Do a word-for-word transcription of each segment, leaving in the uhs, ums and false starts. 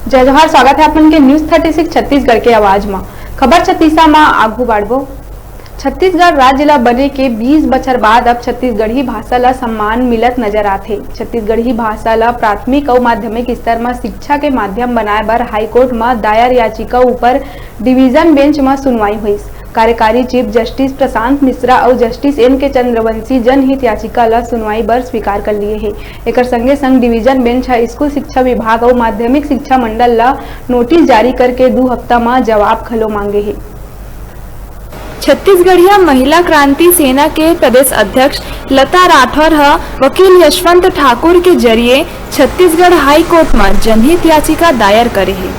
जय जोहार, स्वागत हे आप मन के News Thirty Six छत्तीसगढ़ के आवाज म। खबर छत्तीसा म आगू बाढ़बो। छत्तीसगढ़ राज्य ल बने के बीस बछर बाद अब छत्तीसगढ़ी भाषा ल सम्मान मिलत नजर आथे। छत्तीसगढ़ी भाषा ल प्राथमिक अउ माध्यमिक स्तर म शिक्षा के माध्यम बनाए बर हाईकोर्ट म दायर याचिका ऊपर डिवीजन बेंच म सुनवाई होइस। कार्यकारी चीफ जस्टिस प्रशांत मिश्रा अउ जस्टिस एन के चंद्रवंशी जनहित याचिका ल सुनवाई बर स्वीकार कर लिए हे। एकर संगे संग डिवीजन बेंच ह स्कूल शिक्षा विभाग अउ माध्यमिक शिक्षा मंडल ल नोटिस जारी करके दू हफ्ता म जवाब घलो मांगे हे। छत्तीसगढ़िया महिला क्रांति सेना के प्रदेश अध्यक्ष लता राठौर ह वकील यशवंत ठाकुर के जरिए छत्तीसगढ़ हाई कोर्ट म जनहित याचिका दायर करे हे।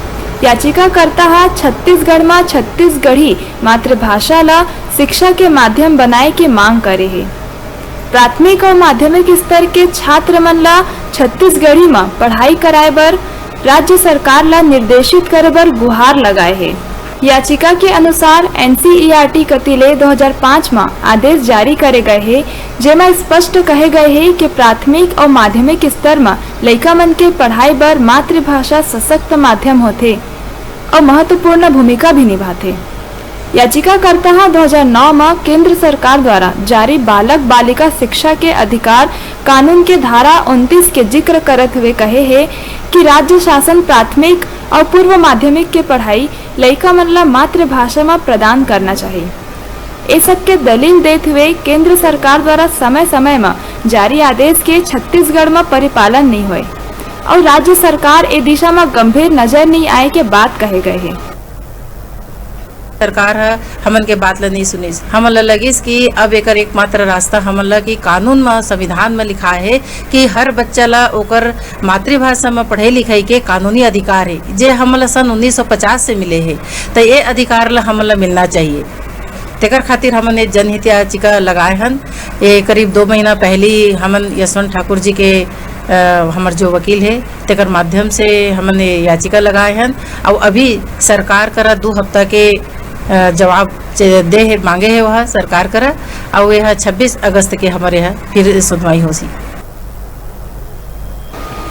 याचिकाकर्ता ह छत्तीसगढ़ म छत्तीसगढ़ी मातृभाषा ल शिक्षा के माध्यम बनाए के मांग करे हे। प्राथमिक अउ माध्यमिक स्तर के छात्र मन ल छत्तीसगढ़ी म पढ़ाई कराए बर राज्य सरकार ल निर्देशित करे बर गुहार लगाए हे। याचिका के अनुसार, एनसीईआरटी कति ले दो हज़ार पाँच म आदेश जारी करे गए हे, जेमा स्पष्ट कहे गए हे कि प्राथमिक अउ माध्यमिक स्तर म लइका मन के पढ़ाई बर मातृभाषा सशक्त माध्यम होथे अउ महत्वपूर्ण भूमिका भी निभाथे। याचिकाकर्ता ह दो हज़ार नौ म केंद्र सरकार द्वारा जारी बालक बालिका शिक्षा के अधिकार कानून के धारा उनतीस के जिक्र करत हुए कहे हे कि राज्य शासन प्राथमिक अउ पूर्व माध्यमिक के पढ़ाई लइका मन ल मातृभाषा म प्रदान करना चाही। ए सब के दलील देत हुए केंद्र सरकार द्वारा समय-समय म जारी आदेश के छत्तीसगढ़ म परिपालन नइ होय अउ राज्य सरकार ए दिशा म गंभीर नजर नइ आए के बात कहे गए हे। सरकार ह हमन के बात ल नइ सुनिस। हमन ल लगिस कि अब एकर एकमात्र रास्ता हमन ल कि कानून म, संविधान म लिखाए हे कि हर बच्चा ल ओकर मातृभाषा म पढ़ई लिखई के कानूनी अधिकार हे, जे हमन ल सन उन्नीस सौ पचास से मिले हे, त ये अधिकार ल हमन ल मिलना चाहिए। तेकर खातिर हमन ये जनहित याचिका लगाए हन। ये करीब दो महीना पहली हमन यशवंत ठाकुर जी के, अ, हमर जो वकील हे, तेकर माध्यम से हमन ये याचिका लगाए हन। अउ अभी सरकार करा दू हफ्ता के, अ, जवाब चे-, दे हे, मांगे हे वह सरकार करा। अउ यह छब्बीस अगस्त के हमर यह फिर सुनवाई होसी।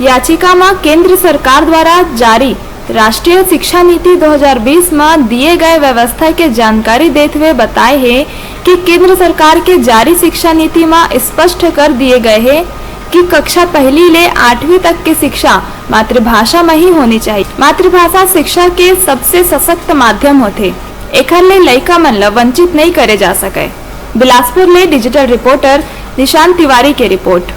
याचिका म केंद्र सरकार द्वारा जारी राष्ट्रीय शिक्षा नीति दो हज़ार बीस म दिए गए व्यवस्था के जानकारी देत हुए बताए हे कि केंद्र सरकार के जारी शिक्षा नीति म स्पष्ट कर दिए गए हे कि कक्षा पहली ले आठवीं तक के शिक्षा मातृभाषा म ही होनी चाहिए। मातृभाषा शिक्षा के सबसे सशक्त माध्यम होथे, एखर ले लइका मन ल वंचित नइ करे जा सकय। बिलासपुर ले डिजिटल रिपोर्टर निशांत तिवारी के रिपोर्ट।